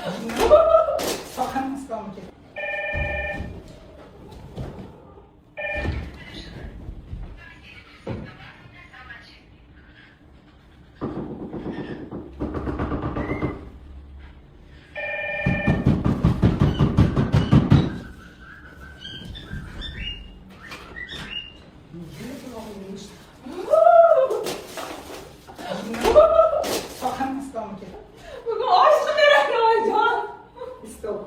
Soham islomga. Soham islomga. Bugun osh qilib beradi, oyijon. Istov.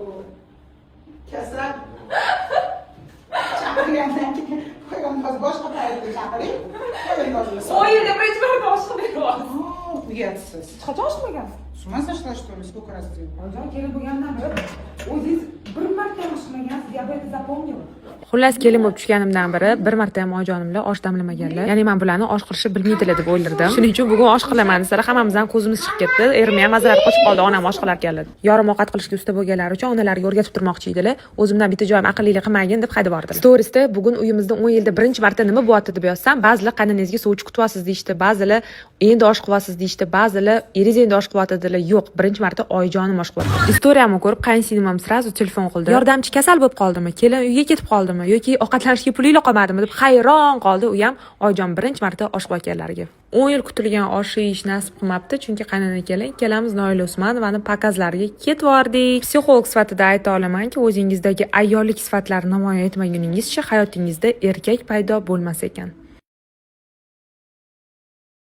Kasal. Chaqirgandan keyin poyandozga boshqa paytda chaqiring. Poyandozga. 10 yilda birinchi marta osh qilib beryapsiz. Uyatsiz. Hech qachon osh qilmagansiz. С ума сошла, что ли? Сколько раз делала? Oyijon, kelin bo'lgandan beri o'zingiz bir marta ham osh qilmagansiz. Я бы это запомнила. Xullas, kelin bo'lib tushganimdan beri bir marta ham oyijonimlar osh damlamaganlar. Ya'ni man bularni osh qilishni bilmaydilar deb o'ylardim. Shuning uchun bugun osh qilaman desalar, hammamizdan ko'zimiz chiqib ketdi. Erimni ham mazalari qochib qoldi, onam osh qilar ekanlar. Yorim ovqat qilishga usta bo'lganlari uchun onalariga o'rgatib turmoqchi edilar. O'zimdan bitta joyim aqllilik qilmagin deb haydab yubordilar. Storiesda bugun uyimizda 10 yilda birinchi marta nima bo'lyapti deb yozsam, ba'zilar qaynonangizga sovchi kutyapsiz deyishdi, ba'zilar endi osh qilyapsiz deyishdi, ba'zilar eringiz endi osh qilyapti dedilar. Yo'q, birinchi marta oyijonim osh qilyapti. Istoriyamni ko'rib qaynsinglim ham сразу telefon qildi. Yordamchi kasal bo'lib qoldimi, kelin uyga ketib qoldimi yoki ovqatlanishga pulinglar qolmadimi deb hayron qoldi u ham oyijon birinchi marta osh qilayotganlariga. 10 yil kutilgan osh yeyish nasib qilmabdi, chunki qaynona kelin ikkalamiz Noila Usmonovani показ lariga ketvordik. Psixolog sifatida ayta olamanki, o'zingizdagi ayollik sifatlarini namoyon etmaguningizcha hayotingizda erkak paydo bo'lmas ekan.